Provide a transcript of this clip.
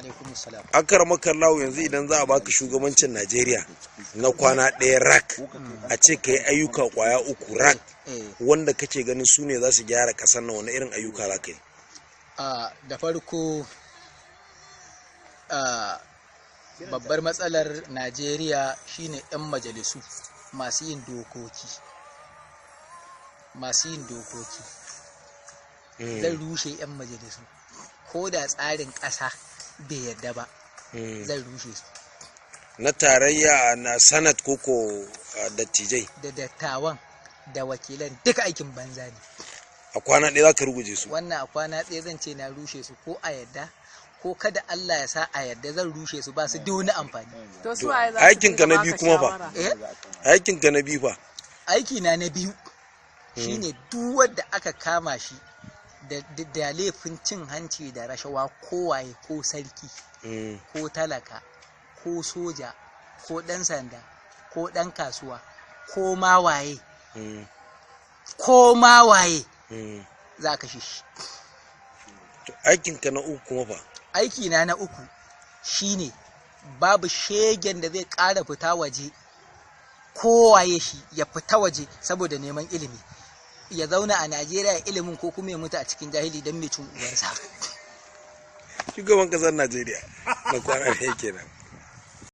Alaikum salam. Akaramakallahu, yanzu idan za a baka shugabancin Najeriya na kwana ɗaya rak, a ce ka yi ayyuka kwaya uku rak wanda kake ganin su ne za su gyara ƙasar nan, wani irin ayyuka za ka yi? Da farko, babbar matsalar Najeriya shine 'yan majalisu masu yin dokoki, masu yin dokoki. Zan rushe 'yan majalisu, ko da tsarin ƙasa bai yarda ba, zan rushe su. Na tarayya, na Senate, koko dattijai? Da dattawan da wakilan duka, aikin banza ne. A kwana ɗaya za ka ruguje su? Wannan a kwana ɗaya zan ce na rushe su, ko a yarda ko kada Allah ya sa a yarda, zan rushe su, ba su da wani amfani. To, su waye za su Aikinka dinga na biyu baka kuma fa? shawara? Eh? Aikinka na biyu fa? Aiki na na biyu shine duk wanda aka kama shi da laifin cin hanci da rashawa, ko waye, ko sarki, ko talaka, ko soja, ko ɗan sanda, ko ɗan kasuwa, ko ma waye, ko ma waye, za a kashe shi. To, aikinka na uku kuma fa? Aiki na na uku shine babu shegen da zai ƙara fita waje, kowaye shi, ya fita waje saboda neman ilimi. Ya zauna a Najeriya ilimin, ko kuma ya mutu a cikin jahili don mai cin uwarsa. Shugaban kasar Najeriya na kwana ɗaya kenan.